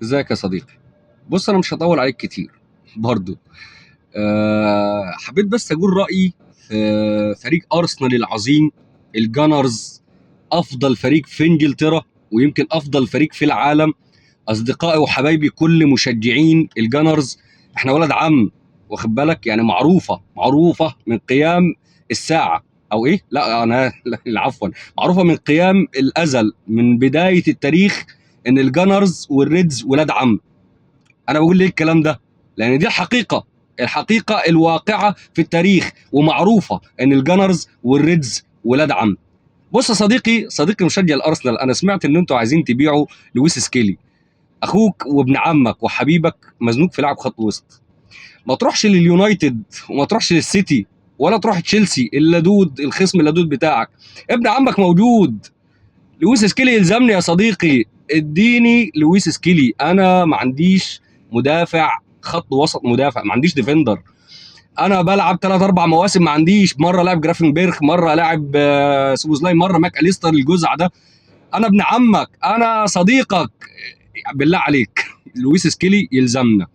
ازيك يا صديقي؟ بص، انا مش هطول عليك كتير برضو. حبيت بس اقول رايي في فريق ارسنال العظيم، ال Gunners، افضل فريق في انجلترا ويمكن افضل فريق في العالم. اصدقائي وحبايبي كل مشجعين ال Gunners، احنا ولد عم، واخد بالك؟ يعني معروفة معروفة من قيام الساعة او ايه، لا انا لا، عفوا، معروفة من قيام الازل، من بداية التاريخ، ان ال Gunners وال Reds ولاد عم. انا بقول ليه الكلام ده؟ لان دي الحقيقة، الحقيقة الواقعة في التاريخ، ومعروفة ان ال Gunners وال Reds ولاد عم. بص يا صديقي، صديقي مشجع الارسنال، انا سمعت ان انتوا عايزين تبيعوا لويس سكيلي. اخوك وابن عمك وحبيبك مزنوق في لاعب خط وسط. ما تروحش لليونايتد وما تروحش للسيتي ولا تروح تشيلسي اللدود، الخصم اللدود بتاعك. ابن عمك موجود، لويس سكيلي يلزمني يا صديقي. اديني لويس سكيلي، انا ما عنديش مدافع خط وسط، مدافع ما عنديش defender. انا بلعب 3 4 مواسم ما عنديش، مرة لاعب جرافنبرخ، مرة لاعب سوبوزلاي، مرة ماك اليستر الجزع ده. انا ابن عمك، انا صديقك، بالله عليك لويس سكيلي يلزمنا.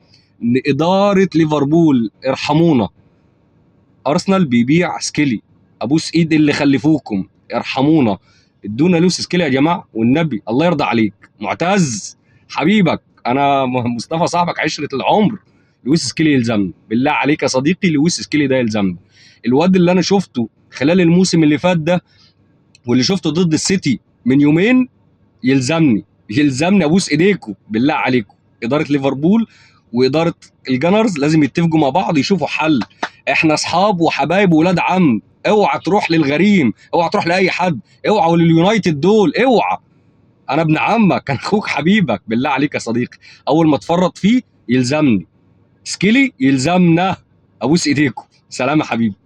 ادارة ليفربول ارحمونا، ارسنال بيبيع سكيلي، ابوس ايد اللي خلفوكم، ارحمونا، ادونا لويس سكيلي يا جماعة والنبي، الله يرضى عليك. معتز حبيبك، انا مصطفى صاحبك عشرة العمر، لويس سكيلي يلزمنا، بالله عليك يا صديقي، لويس سكيلي ده يلزمنا. الواد اللي انا شفته خلال الموسم اللي فات ده واللي شفته ضد السيتي من يومين يلزمني، يلزمني، ابوس ايديكم بالله عليكم. ادارة ليفربول واداره ال Gunners لازم يتفقوا مع بعض، يشوفوا حل. احنا اصحاب وحبايب وولاد عم، اوعى تروح للغريم، اوعى تروح لاي حد، اوعى لليونايتد دول، اوعى. انا ابن عمك، انا اخوك حبيبك، بالله عليك يا صديقي، اول ما تفرط فيه يلزمني. سكيلي يلزمنا، ابوس ايديكم. سلام يا حبيبي.